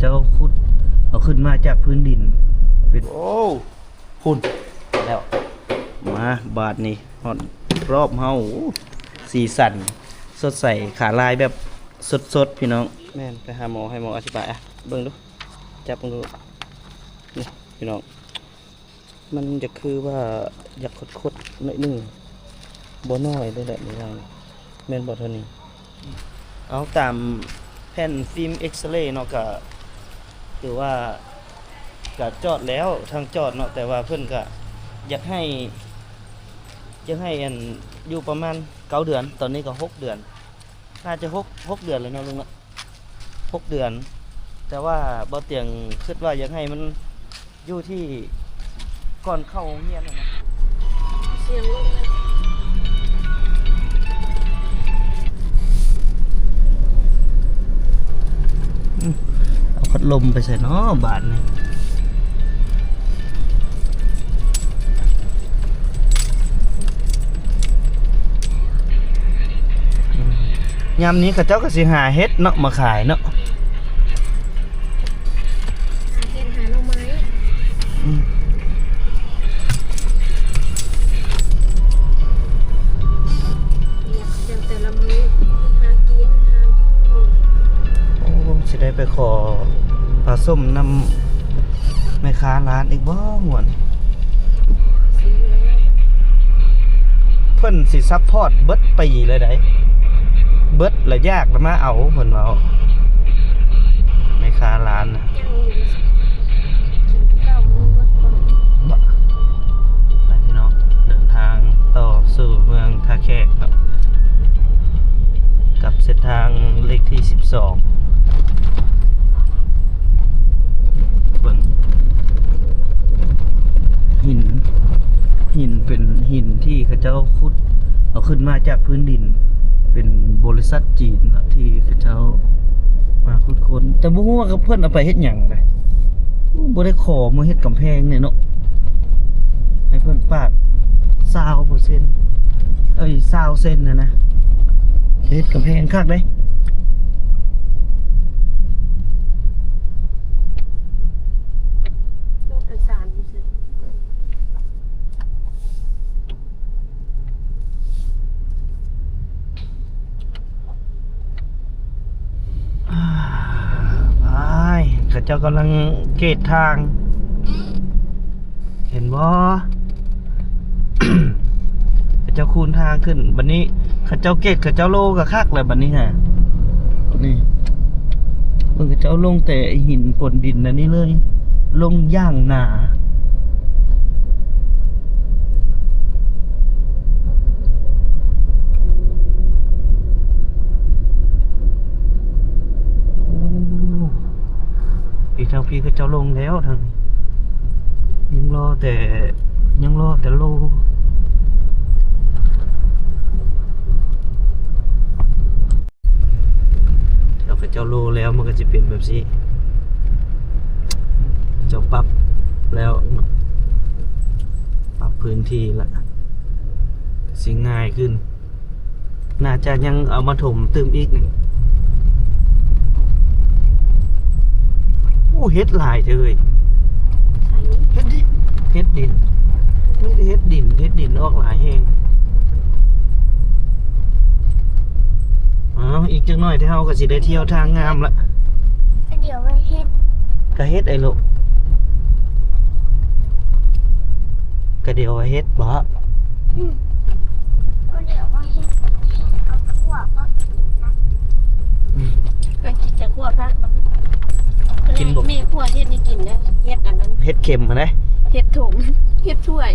ເຈົ້າຂຸດເອົາຂຶ້ນມາຈາກພື້ນດິນ ເປັນ ໂອ້ ພຸ້ນ ແລ້ວ ມາບາດນີ້ຮອດຮອບເຮົາ ໂອ້ ສີສັນສົດໃສ ຂາລາຍແບບສົດໆ ພີ່ນ້ອງ. ແມ່ນ ໄປຫາໝໍ ໃຫ້ໝໍອະທິບາຍ ອ່ະ ເບິ່ງດູ ຈັບເບິ່ງດູ ນີ້ ພີ່ນ້ອງ. ມັນຈະຄືວ່າຢາກຂົດໆ ໜ້ອຍໜຶ່ງ ບໍ່ນ້ອຍເດ້ແຫຼະ ນີ້ວ່າ ແມ່ນບໍ່ເທົ່ານີ້? ເອົາຕາມແຜ່ນຟິມເອັກສະເຣເນາະ ກະຖືວ່າກະຈອດແລ້ວ ທາງຈອດເນາະ ແຕ່ວ່າເພິ່ນກະຢາກໃຫ້ ຢາກໃຫ້ອັນ ຢູ່ປະມານເກົ້າເດືອນ ຕອນນີ້ກະຫົກເດືອນ ໜ້າຈະຫົກ ຫົກເດືອນແລ້ວເນາະລຸງເນາະ ຫົກເດືອນ ແຕ່ວ່າບ່າວຕຽງຄິດວ່າຢາກໃຫ້ມັນຢູ່ທີ່ກ່ອນເຂົ້າໂຮງຮຽນຫັ້ນນະ. ສຽງລົມ ອືມ ເອົາພັດລົມໄປໃສເນາະບາດນີ້? ຍາມນີ້ເຂົາເຈົ້າກໍຊິຫາເຫັດເນາະ ມາຂາຍເນາະ ຫາເຫັດຫາໜໍ່ໄມ້ ອືມ ວຽກເຈົ້າແຕ່ລະມື້ ຫາກິນ ຫາຢູ່ ໂອ້ ຊິໄດ້ໄປຂໍປາສົ້ມນຳ ແມ່ຄ້າຮ້ານອີກບໍ່ງວດນີ້? ເພິ່ນຊິຊັບພອດເບິດປີເລີຍໃດ ເບິດລະຢາກລະມາເອົາ ເພິ່ນເວົ້າ ແມ່ຄ້າຮ້ານນະ. ໄປພີ່ນ້ອງ ເດີນທາງຕໍ່ສູ່ເມືອງທ່າແຂກເນາະ ກັບເສັ້ນທາງເລກທີສິບສອງ. ເບິ່ງ ຫີນ ຫີນເປັນຫີນທີ່ເຂົາເຈົ້າຂຸດເອົາຂຶ້ນມາຈາກພື້ນດິນ ເປັນບໍລິສັດຈີນເນາະ ທີ່ເຂົາເຈົ້າມາຂຸດຄົ້ນ ແຕ່ບໍ່ຮູ້ວ່າເພິ່ນເອົາໄປເຮັດຫຍັງເດ້. ບໍ່ໄດ້ຂໍມາເຮັດກຳແພງແດ່ເນາະ ໃຫ້ເພິ່ນປາດຊາວເປີເຊັນ ເອີຍ ຊາວເຊັນຫັ້ນນະ ເຮັດກຳແພງຄັກເດ້. ລົດໂດຍສານຊື່ໆ. ອ້າຍ ເຂົາເຈົ້າກຳລັງເກດທາງ ເຫັນບໍ່? ເຂົາເຈົ້າຄູນທາງຂຶ້ນ ບັດນີ້ເຂົາເຈົ້າເກດ ເຂົາເຈົ້າໂລກະຄັກແລ້ວບັດນີ້ຫາ ນີ້ ເບິ່ງ ເຂົາເຈົ້າລົງແຕ່ຫີນປົນດິນອັນນີ້ເລີຍ ລົງຢ່າງໜາ. ໂອ້ ອີກທາງພີ້ເຂົາເຈົ້າລົງແລ້ວ ທາງນີ້ຍັງລໍແຕ່ ຍັງລໍແຕ່ໂລ. ແລ້ວເຂົາເຈົ້າໂລແລ້ວ ມັນກໍຊິເປັນແບບຊີ້ ເຂົາເຈົ້າປັບແລ້ວ ປັບພື້ນທີ່ລະ ຊິງ່າຍຂຶ້ນ ໜ້າຈະຍັງເອົາມາຖົມຕື່ມອີກນີ້. ໂອ້ ເຫັດຫຼາຍເດີ ເຫັດດິນ ເຫັດດິນ ມີແຕ່ເຫັດດິນ ເຫັດດິນອອກຫຼາຍແຮງ. ອ້າວ ອີກຈັກໜ້ອຍເຮົາກໍຊິໄດ້ທ່ຽວທາງງາມລະ ດຽວວ່າເຮັດ ກະເຮັດໄອ້ລູກ ກະດຽວວ່າເຮັດບໍ? ອືມ ດຽວວ່າເຮັດ ເອົາຂົ້ວມາກິນນະ ອືມ ກະຄິດຈະຂົ້ວຜັກ ກິນບໍ່? ແມ່ຂົ້ວເຮັດໃຫ້ກິນເດີ ເຮັດອັນນັ້ນ ເຮັດເຂັມຫັ້ນເດ້ ເຮັດຖົງ ເຮັດຖ້ວຍ.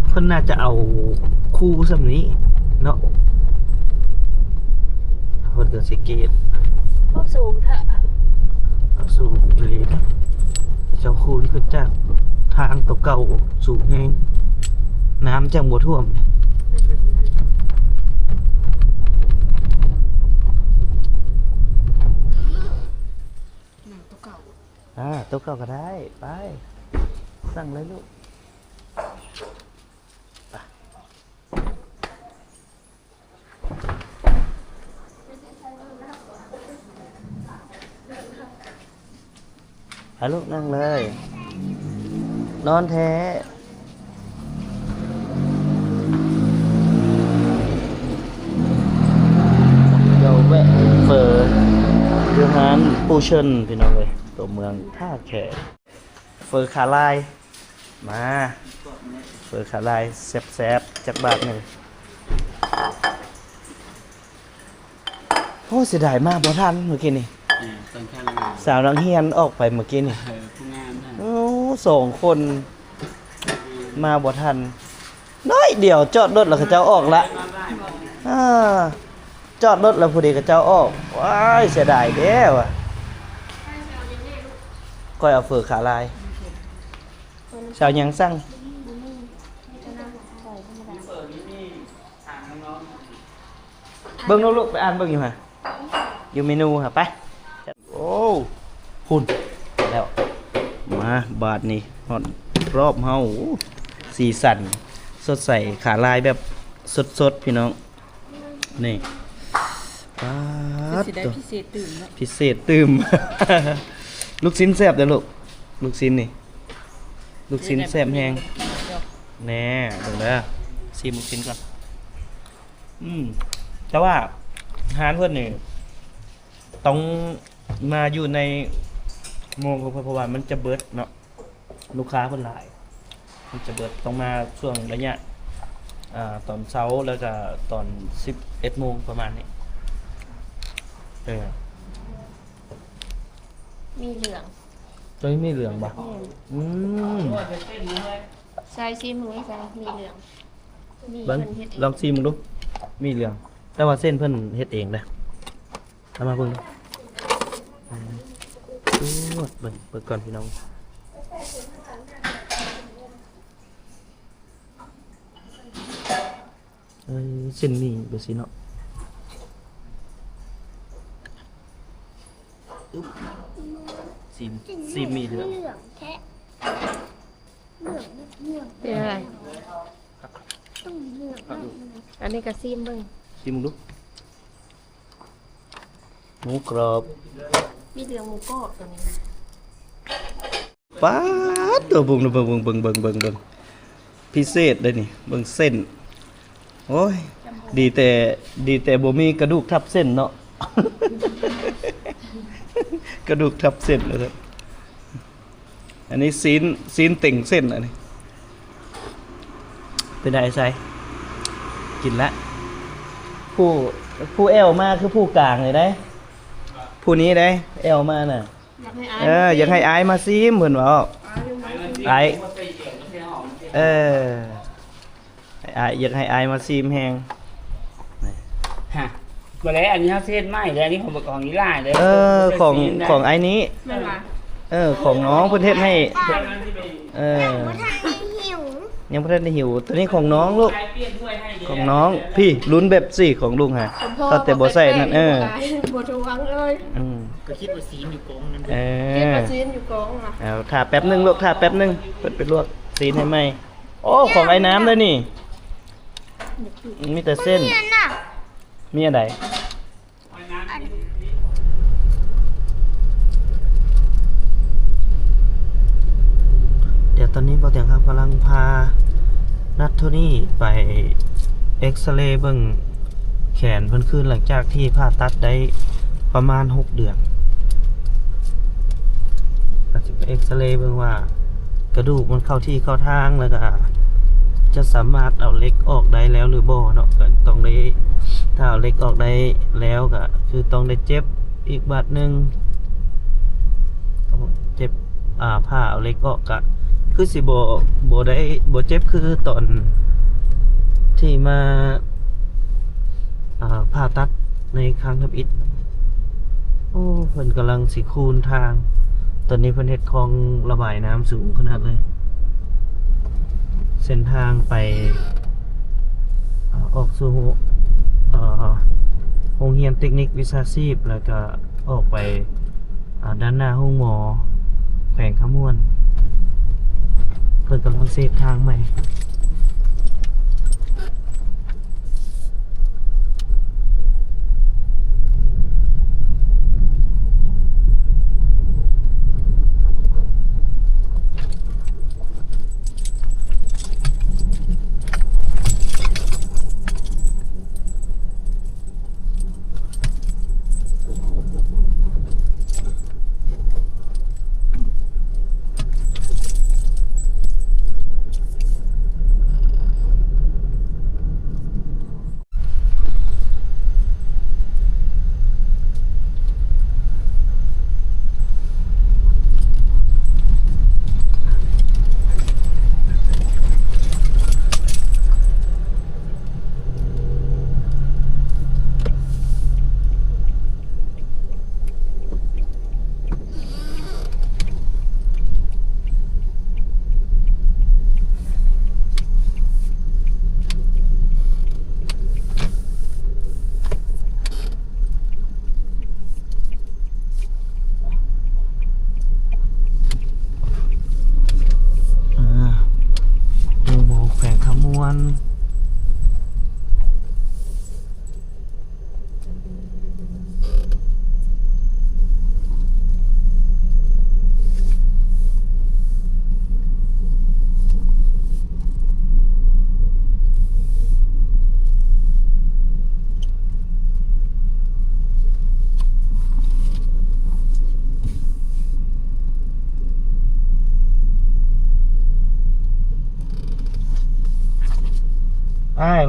ເພິ່ນໜ້າຈະເອົາຄູ່ສ່ຳນີ້ເນາະ ເພິ່ນກໍຊິກຣີດ ໂອ້ ສູງແທ້ ສູງອີ່ຫຼີ ເຈົ້າຄູນຂຶ້ນຈາກທາງໂຕເກົ່າສູງແຮງ ນ້ຳຈັ່ງບໍ່ຖ້ວມ. ໜ້າໂຕເກົ່າ ອ່າ ໂຕເກົ່າກໍໄດ້ ໄປ ສັ່ງເລີຍລູກ. ອາ ລູກນັ່ງເລີຍ ນອນແທ້. ດຽວແວະກິນເຝີຢູ່ຮ້ານປູ່ເຊີນ ພີ່ນ້ອງເອີຍ ຕົວເມືອງທ່າແຂກ. ເຝີຂາລາຍ ມາ ເຝີຂາລາຍແຊບໆ ຈັກບາດໜຶ່ງ. ໂອ້ ເສຍດາຍມາບໍ່ທັນມື້ກີ້ນີ້. ເອີ ຕອນເຊົ້າ ສາວນັກຮຽນອອກໄປມື້ກີ້ນີ້. ເອີ ຜູ້ງາມນະ. ໂອ້ ສອງຄົນ ມາບໍ່ທັນ ໜ້ອຍດຽວ ຈອດລົດແລ້ວເຂົາເຈົ້າອອກລະ. ເອີ ຈອດລົດແລ້ວພໍດີເຂົາເຈົ້າອອກ. ວ້າຍ ເສຍດາຍແທ້ວ່າ. ຂ້ອຍເອົາເຝີຂາລາຍ. ສາວຫຍັງສັ່ງ? ເບິ່ງດູລູກ ໄປອ່ານເບິ່ງຢູ່ຫະ ຢູ່ເມນູຫະ ໄປ. ໂອ້ ພຸ້ນ ແລ້ວ ມາບາດນີ້ຮອດຮອບເຮົາ. ໂອ້ ສີສັນສົດໃສ ຂາລາຍແບບສົດໆ ພີ່ນ້ອງ. ນີ້ ປາດ ຄືຊິໄດ້ພິເສດຕື່ມເນາະ ພິເສດຕື່ມ. ລູກຊິ້ນແຊບເດີ້ລູກ ລູກຊິ້ນນີ້ ລູກຊິ້ນແຊບແຮງ. ແນ່ ເບິ່ງເດີ້ ຊີມລູກຊິ້ນກ່ອນ. ອືມ ແຕ່ວ່າຮ້ານເພິ່ນນີ້ຕ້ອງມາຢູ່ໃນໂມງຂອງເພິ່ນ ເພາະວ່າມັນຈະເບິດເນາະ. ລູກຄ້າເພິ່ນຫຼາຍ ມັນຈະເບິດ ຕ້ອງມາຊ່ວງໄລຍະ ອ່າ ຕອນເຊົ້າ ແລ້ວກະຕອນສິບເອັດໂມງປະມານນີ້. ເອີ ມີເຫຼືອງ ຕົວນີ້ມີເຫຼືອງບໍ່? ອືມ ໃສ່ຊີມເບິ່ງ ໃສ່ມີເຫຼືອງ ມີ ເບິ່ງ ເພິ່ນເຮັດເອງ ລອງຊີມເບິ່ງດູ ມີເຫຼືອງ ແຕ່ວ່າເສັ້ນເພິ່ນເຮັດເອງເດ້. ເອົາມາເບິ່ງດູ ອືມ ໂອ້ ເບິ່ງ ເບິ່ງກ່ອນພີ່ນ້ອງ. ເອີ ເສັ້ນໝີ່ແບບຊີ້ເນາະ. ອຶບ ຊີມ ຊີມໝີ່ເທື່ອ ເປັນຈັ່ງໃດ? ອັນນີ້ກໍຊີມເບິ່ງ ຊີມເບິ່ງດູ. ໝູກອບ ມີເຫຼືອງໝູກອບຕົວນີ້ນະ. ປາດ ຕົວບຸ້ງ ເບິ່ງ ເບິ່ງ ເບິ່ງ ເບິ່ງ ເບິ່ງ ພິເສດເດ້ນີ້ ເບິ່ງເສັ້ນ. ໂອ້ຍ ດີແຕ່ ດີແຕ່ບໍ່ມີກະດູກທັບເສັ້ນເນາະ ກະດູກທັບເສັ້ນວ່າຊັ້ນ. ອັນນີ້ຊີ້ນ ຊີ້ນເຕັງເສັ້ນ ອັນນີ້. ເປັນໃດໄຊ? ກິນລະ. ຜູ້ ຜູ້ແອວມາຄືຜູ້ກາງເລີຍເດ້. ຜູ້ນີ້ເດ້ ແອວມານະ. ຢາກໃຫ້ອ້າຍ ເອີ ມາຊີມ ຢາກໃຫ້ອ້າຍມາຊີມ ເພິ່ນເວົ້າ. ອ້າຍ ອ້າຍ ເອີ ອ້າຍ ຢາກໃຫ້ອ້າຍມາຊີມແຮງ. ຮະ ບໍ່ໄດ້ ອັນນີ້ເຮົາຊິເຮັດໃໝ່ເດ້ ອັນນີ້ຂອງ ຂອງອີ່ຫຼ້າເດ້. ເອີ ຂອງ ຂອງອ້າຍນີ້ ແມ່ນຫວາ? ເອີ ຂອງນ້ອງເພິ່ນເຮັດໃຫ້. ເອີ ຍັງບໍ່ທັນໄດ້ຫິວ ຍັງບໍ່ທັນໄດ້ຫິວ. ຕົວນີ້ຂອງນ້ອງລູກ ຂອງນ້ອງ. ພີ້ ລຸ້ນແບບຊີ້ຂອງລຸງຫະ ເຂົາແຕ່ບໍ່ໃສ່ນັ້ນ. ເອີ ບໍ່ທວງເລີຍ. ອືມ ກໍຄິດວ່າຊີ້ນຢູ່ກອງນັ້ນ. ເອີ ຄິດວ່າຊີ້ນຢູ່ກອງນະ. ເອົາ ຖ້າແປັບໜຶ່ງລູກ ຖ້າແປັບໜຶ່ງ ເພິ່ນໄປລວກຊີ້ນໃຫ້ໃໝ່. ໂອ້ ຂອງອ້າຍນ້ຳເດ້ນີ້ ມີແຕ່ເສັ້ນ. ມີອັນໃດ? ດຽວຕອນນີ້ບ່າວຕຽງຄຳກຳລັງພານັດໂທນີໄປເອັກຊະເລເບິ່ງແຂນເພິ່ນຄືນ ຫຼັງຈາກທີ່ຜ່າຕັດໄດ້ປະມານຫົກເດືອນ. ກໍຊິໄປເອັກຊະເລເບິ່ງວ່າ ກະດູກມັນເຂົ້າທີ່ເຂົ້າທາງ ແລ້ວກະຈະສາມາດເອົາເຫຼັກອອກໄດ້ແລ້ວຫຼືບໍ່ເນາະ. ກະຕ້ອງໄດ້ ຖ້າເອົາເຫຼັກອອກໄດ້ແລ້ວ ກະຄືຕ້ອງໄດ້ເຈັບອີກບາດໜຶ່ງ ຕ້ອງເຈັບ ອາ ຜ່າເອົາເຫຼັກອອກ ກະຄືຊິບໍ່ ບໍ່ໄດ້ ບໍ່ເຈັບຄືຕອນທີ່ມາ ອາ ຜ່າຕັດໃນຄັ້ງທຳອິດ. ໂອ້ ເພິ່ນກຳລັງຊິຄູນທາງ. ຕອນນີ້ເພິ່ນເຮັດຄອງລະບາຍນ້ຳສູງຂະໜາດເລີຍ. ເສັ້ນທາງໄປ ອາ ອອກສູ່ ເອີ ໂຮງຮຽນເຕັກນິກວິຊາຊີບ ແລ້ວກະອອກໄປ ອາ ດ້ານໜ້າໂຮງໝໍແຂວງຄຳມ່ວນ. ເພິ່ນກຳລັງເສດທາງໃໝ່.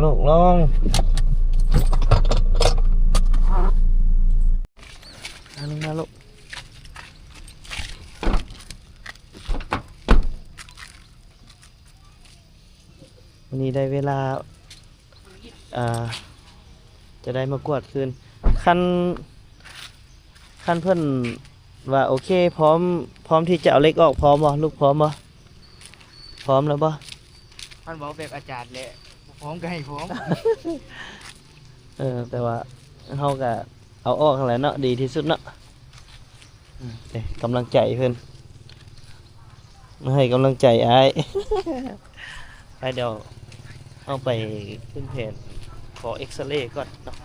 ລູກ ລົງ ອັນນີ້ມາລູກ. ວັນນີ້ໄດ້ເວລາ ອ່າ ຈະໄດ້ມາກວດຄືນ. ຄັນ ຄັນເພິ່ນວ່າໂອເຄ ພ້ອມ ພ້ອມທີ່ຈະເອົາເຫຼັກອອກ ພ້ອມບໍ່? ລູກພ້ອມບໍ່? ພ້ອມແລ້ວບໍ່? ຄັນເວົ້າແບບອາຈານແຫຼະ ບໍ່ພ້ອມກໍໃຫ້ພ້ອມ. ເອີ ແຕ່ວ່າເຮົາກໍເອົາອອກຫັ້ນແຫຼະເນາະ ດີທີ່ສຸດເນາະ. ອືມ ເອີ ກຳລັງໃຈເພິ່ນ ມາໃຫ້ກຳລັງໃຈອ້າຍ. ໄປ ດຽວເຮົາໄປຂຶ້ນແຜນຂໍເອັກສະເຣກ່ອນເນາະ.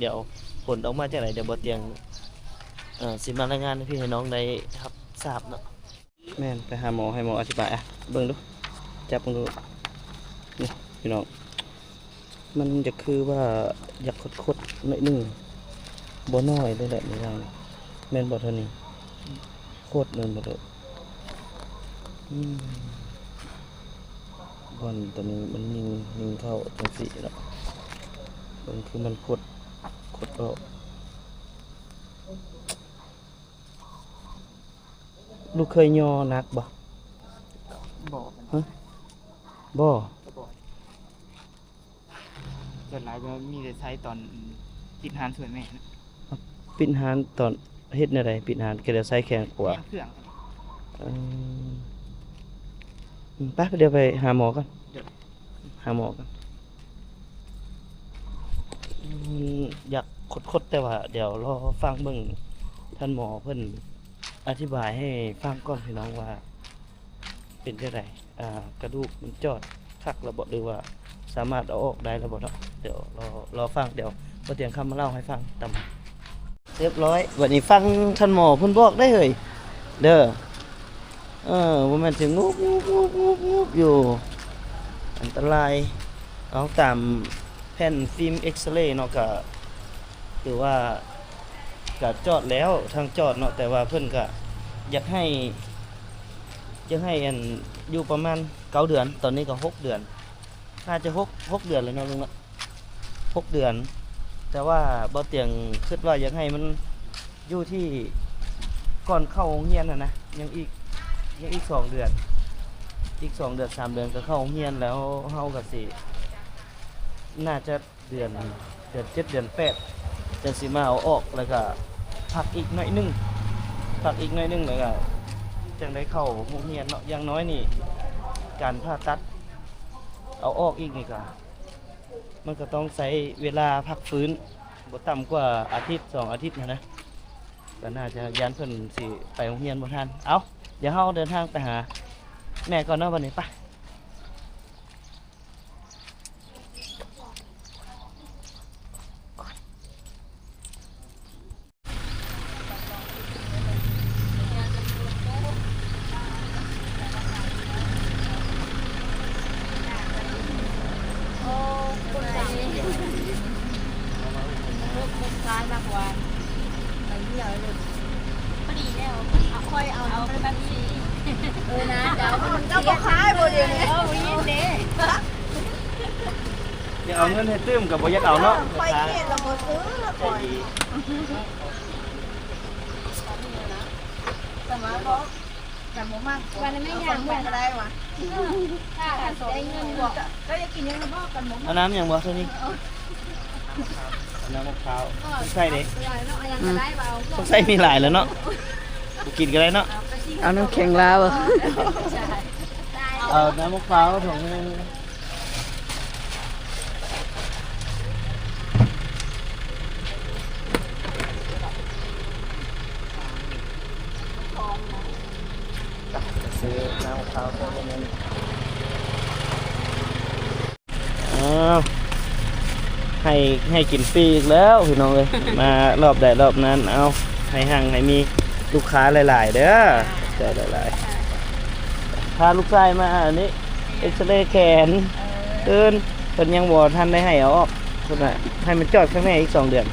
ດຽວຜົນອອກມາຈັ່ງໃດ ດຽວບໍ່ຕຽງ ເອີ ຊິມາລາຍງານໃຫ້ພີ່ໃຫ້ນ້ອງໄດ້ຮັບຊາບເນາະ. ແມ່ນ ໄປຫາໝໍ ໃຫ້ໝໍອະທິບາຍ ອ່ະ ເບິ່ງດູ ຈັບເບິ່ງດູ. ນີ້ພີ່ນ້ອງ ມັນຈະຄືວ່າຢາກຄົດໆໜ້ອຍໜຶ່ງ ບໍ່ນ້ອຍເລີຍແຫຼະ ນີ້ ແມ່ນບໍ່ເທົ່ານີ້? ຄົດແມ່ນບໍ່? ອືມ ບ່ອນຕົວນີ້ມັນຍິງ ຍິງເຂົ້າຈັ່ງຊີ້ເນາະ. ເບິ່ງຄືມັນຄົດ ຄົດອອກ. ລູກເຄີຍຍໍໜັກບໍ່? ບໍ່ ຮະ? ບໍ່ ບໍ່. ສ່ວນຫຼາຍກໍມີແຕ່ໃຊ້ຕອນປິດຮ້ານຊ່ວຍແມ່ນະ. ປິດຮ້ານຕອນເຮັດແນວໃດ? ປິດຮ້ານກໍໄດ້ໃຊ້ແຂນຂວາ ແຂນເຄື່ອງ. ເອີ ອືມ ໄປ ດຽວໄປຫາໝໍກ່ອນ ໂດຍ ຫາໝໍກ່ອນ. ອືມ ຢາກຄົດໆ ແຕ່ວ່າດຽວລໍຟັງເບິ່ງທ່ານໝໍເພິ່ນອະທິບາຍໃຫ້ຟັງກ່ອນ ພີ່ນ້ອງ ວ່າເປັນຈັ່ງໃດ ອ່າ ກະດູກມັນຈອດຄັກແລ້ວບໍ່ ຫຼືວ່າສາມາດເອົາອອກໄດ້ແລ້ວບໍ່ເນາະ. ດຽວລໍ ລໍຟັງ ດຽວບໍ່ຕຽງຄຳມາເລົ່າໃຫ້ຟັງຕາມ ຮຽບຮ້ອຍ. ບັດນີ້ຟັງທ່ານໝໍເພິ່ນບອກໄດ້ເຮີ້ຍ ເດີ. ເອີ ບໍ່ແມ່ນຊິງຸບໆໆໆຢູ່ ອັນຕະລາຍ. ເອົາຕາມແຜ່ນຟິມເອັກສະເຣເນາະ ກະຖືວ່າກະຈອດແລ້ວ ທາງຈອດເນາະ ແຕ່ວ່າເພິ່ນກະຢາກໃຫ້ ຢາກໃຫ້ອັນ ຢູ່ປະມານເກົ້າເດືອນ ຕອນນີ້ກະຫົກເດືອນ ໜ້າຈະຫົກ ຫົກເດືອນແລ້ວເນາະລຸງເນາະ. ຫົກເດືອນ ແຕ່ວ່າບໍ່ຕຽງຄິດວ່າຢາກໃຫ້ມັນຢູ່ທີ່ກ່ອນເຂົ້າໂຮງຮຽນຫັ້ນນະ ຍັງອີກ ຍັງອີກສອງເດືອນ ອີກສອງເດືອນສາມເດືອນກໍເຂົ້າໂຮງຮຽນແລ້ວ ເຮົາກໍຊິ ໜ້າຈະເດືອນ ເດືອນເຈັດເດືອນແປດ ຈັ່ງຊິມາເອົາອອກ ແລ້ວກໍພັກອີກໜ້ອຍໜຶ່ງ ພັກອີກໜ້ອຍໜຶ່ງ ແລ້ວກໍຈັ່ງໄດ້ເຂົ້າໂຮງຮຽນເນາະ. ຢ່າງໜ້ອຍນີ້ການຜ່າຕັດເອົາອອກອີກນີ້ກໍ ມັນກໍຕ້ອງໃຊ້ເວລາພັກຟື້ນບໍ່ຕ່ຳກວ່າອາທິດສອງອາທິດຫັ້ນນະ ກໍໜ້າຈະຢ້ານເພິ່ນຊິໄປໂຮງຮຽນບໍ່ທັນ. ເອົ້າ ດຽວເຮົາເດີນທາງໄປຫາແມ່ກ່ອນເນາະບັດນີ້ ໄປ. ຢາກເອົາເງິນໃຫ້ຕື່ມກໍບໍ່ຢາກເອົາເນາະ. ຂ້ອຍເກດລະບໍ່ຊື້ລະຂ້ອຍ. ແຕ່ວ່າບໍ່ ກັນບໍ່ມັກ ວ່າແມ່ຍ່າງໄປກໍໄດ້ວ່າ ຖ້າ ຖ້າໄດ້ເງິນບໍ່ ເຈົ້າຢາກກິນຫຍັງກໍບອກກັນບໍ່ມັກ. ເອົານ້ຳຫຍັງບໍ່ເທື່ອນີ້? ເອົານ້ຳມະພ້າວ. ເອີ ສົງໄສເດ້ ເອົາຫຍັງກໍໄດ້ວ່າເອົາ ສົງໄສມີຫຼາຍແລ້ວເນາະ ບໍ່ກິນກໍໄດ້ເນາະ. ເອົານ້ຳແຂງລາວ. ເອົານ້ຳມະພ້າວຖົງໜຶ່ງ. ຊື້ນ້ຳເຂົ້າ ອ້າວ ໃຫ້ ໃຫ້ກິນຟຣີອີກແລ້ວພີ່ນ້ອງເອີຍ ມາລອບໃດລອບນັ້ນ. ເອົາ ໃຫ້ຮັ່ງໃຫ້ມີລູກຄ້າຫຼາຍໆເດີ ຂອບໃຈຫຼາຍໆ. ພາລູກຊາຍມາອັນນີ້ ເອັກສະເຣແຂນ ເອີ ເພິ່ນ ເພິ່ນຍັງບໍ່ທັນໄດ້ໃຫ້ເອົາອອກ ເພິ່ນວ່າໃຫ້ມັນຈອດຂ້າງໃນອີກສອງເດືອນ.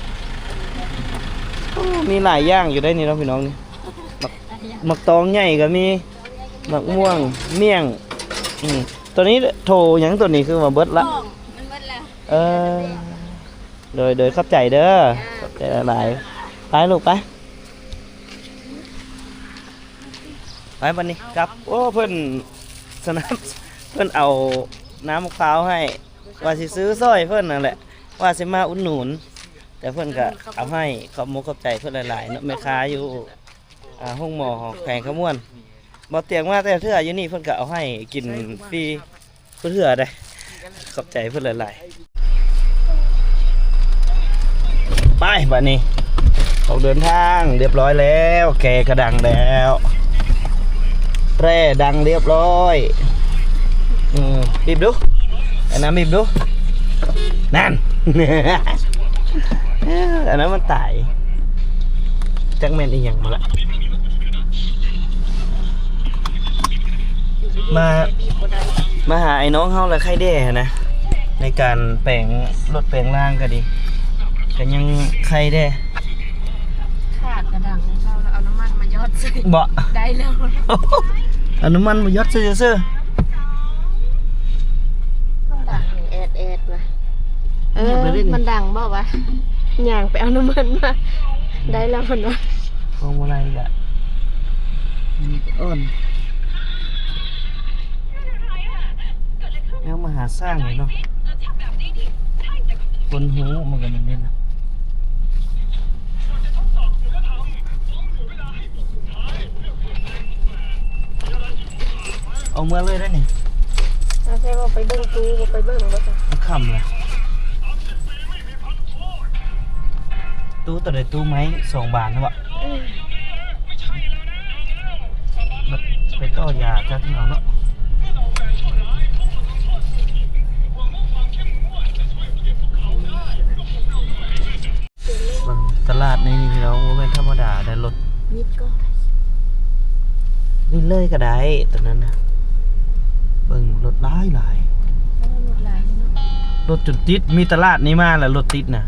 ໂອ້ ມີຫຼາຍຢ່າງຢູ່ໄດ໋ນີ້ເນາະພີ່ນ້ອງນີ້ ໝາກ ໝາກຕອງໃຫຍ່ກໍມີ ໝາກມ່ວງ ມ້ຽງ. ອືມ ຕົວນີ້ໂທຫຍັງ ຕົວນີ້ຄືວ່າເບິດລະ ມັນເບິດແລ້ວ. ເອີ ໂດຍ ໂດຍ ຂອບໃຈເດີ ຂອບໃຈຫຼາຍໆ ໄປລູກໄປ ໄປບັດນີ້ກັບ ໂອ້ ເພິ່ນສະໜັບ ເພິ່ນເອົານ້ຳມະພ້າວໃຫ້ ວ່າຊິຊື້ຊ່ອຍເພິ່ນນັ້ນແຫຼະ ວ່າຊິມາອຸດໜູນ ແຕ່ເພິ່ນກະເອົາໃຫ້ ຂອບມຸກຂອບໃຈເພິ່ນຫຼາຍໆເນາະ ແມ່ຄ້າຢູ່ ອ່າ ໂຮງໝໍແຂວງຄຳມ່ວນ ບໍ່ຕຽງມາແຕ່ເທື່ອຢູ່ນີ້ ເພິ່ນກະເອົາໃຫ້ກິນຟຣີ ເພື່ອເທື່ອໃດ ຂອບໃຈເພິ່ນຫຼາຍໆ ໄປບາດນີ້ ອອກເດີນທາງຮຽບຮ້ອຍແລ້ວ ແກກະດັງແລ້ວ ແຕຣດັງຮຽບຮ້ອຍ ອືມ ບີບດູ ອັນນັ້ນບີບດູ ນັ້ນ ອັນນັ້ນມັນຕາຍ ຈັກແມ່ນອີ່ຫຍັງມາລະ ມາ ມາຫາໄອ້ນ້ອງເຮົາລະໄຄແດ່ຫັ້ນນະ ໃນການແປງລົດແປງລ່າງກະດີ ກະຍັງໄຄແດ່ ຂາດກະດັງເຂົາລະເອົານ້ຳມັນມາຢອດໃສ່ ບໍ່ ໄດ້ແລ້ວ ເອົານ້ຳມັນມາຢອດໃສ່ຊື່ໆ ມັນດັງແອດໆ ວ່າ ເອີ ມັນດັງບໍ່ວະ ຍ່າງໄປເອົານ້ຳມັນມາ ໄດ້ແລ້ວຫັ້ນນະ ຄອງບໍ່ໄດ້ກະ ມັນອ່ອນ ແນວມະຫາສ້າງເນາະ ຄົນຮູ້ມັນກະແມ່ນແນວນັ້ນ ອອກເມືອເລີຍໄດ໋ນີ້ ເອົາໃສ່ວ່າໄປເບິ່ງຕູ້ ບໍ່ໄປເບິ່ງບໍ່ຊະ ມັນຄ່ຳລະ ຕູ້ໂຕໃດ ຕູ້ໄມ້ສອງບານຫັ້ນບໍ ອືມ ໄປຕໍ່ຢາຈັກເອົາເນາະ ເບິ່ງຕະຫຼາດໃນນີ້ພີ່ນ້ອງ ບໍ່ແມ່ນທຳມະດາໃດ໋ ລົດ ມິດກໍ ນີ້ເລີຍກະໄດ້ ຕອນນັ້ນນະ ເບິ່ງລົດຫຼາຍໆ ເອີ ລົດຫຼາຍເນາະ ລົດຈົນຕິດ ມີຕະຫຼາດນີ້ມາລະລົດຕິດນະ ອືມ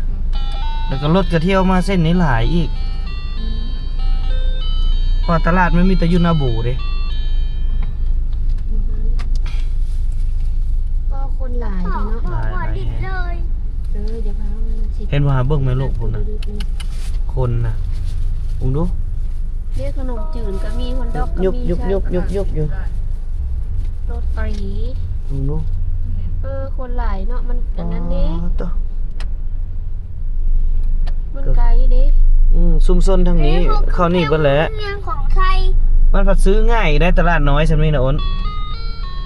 ແລ້ວກະລົດກະທ່ຽວມາເສັ້ນນີ້ຫຼາຍອີກ ອືມ ເພາະວ່າຕະຫຼາດມັນມີແຕ່ຢູ່ນາບູເດ້ ອືມ ກໍຄົນຫຼາຍເນາະ ຫຼາຍໆ ເອີ ຢ່າພາ ເຫັນວ່າເບິ່ງແມ່ລູກພຸ້ນນະ ຄົນນະ ເບິ່ງດູ ເດ້ ຂະໜົມຈືນກະມີ ຮອດດອກກະມີ ຍຸບໆໆໆຢູ່ ໂລຕີ ເບິ່ງດູ ເອີ ຄົນຫຼາຍເນາະ ມັນອັນນັ້ນເດ້ ອໍ ໂຕ ມັນໄກເດ້ ອືມ ຊຸມຊົນທາງນີ້ ເອີ ເຂົ້ານີ້ເບິດແຫຼະ ຂອງໄທ ມັນພັດຊື້ງ່າຍໄດ໋ ຕະຫຼາດນ້ອຍຊ່ຳນີ້ນະ ໂອນ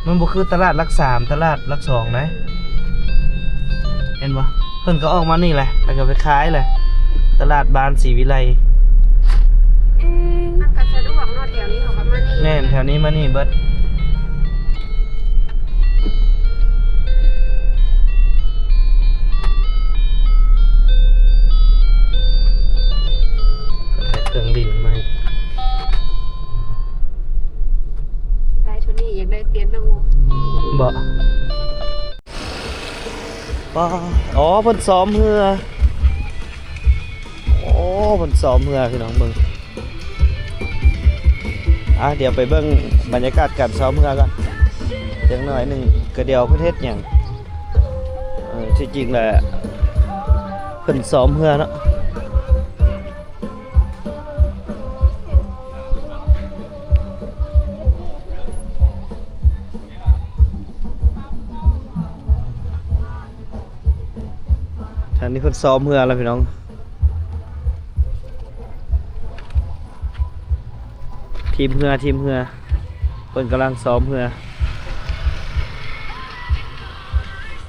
ມັນບໍ່ຄືຕະຫຼາດຫຼັກສາມ ຕະຫຼາດຫຼັກສອງໃດ ເຫັນບໍ່ ເພິ່ນກະອອກມານີ້ແຫຼະ ແລ້ວກະໄປຂາຍແຫຼະ ຕະຫຼາດບ້ານສີວິໄລ ອືມ ມັນກະສະດວກເນາະ ແຖວນີ້ເຂົາກະມານີ້ ແມ່ນ ແຖວນີ້ມານີ້ເບິດ ເຄື່ອງຫຼິ້ນໃໝ່ ໄດ້ເທົ່ານີ້ ຢາກໄດ້ປ່ຽນນຳ ບໍ່ ປ້າ ອໍ ເພິ່ນຊ້ອມເຮືອ ໂອ້ ເພິ່ນຊ້ອມເຮືອ ພີ່ນ້ອງເບິ່ງ ອ່າ ດຽວໄປເບິ່ງບັນຍາກາດການຊ້ອມເຮືອກ່ອນ ຈັກໜ້ອຍໜຶ່ງ ກະດຽວເພິ່ນເຮັດຫຍັງ ເອີ ທີ່ຈິງແຫຼະ ເພິ່ນຊ້ອມເຮືອເນາະ. ທາງນີ້ເພິ່ນຊ້ອມເຮືອແລ້ວພີ່ນ້ອງ ທີມເຮືອ ທີມເຮືອ ເພິ່ນກຳລັງຊ້ອມເຮືອ.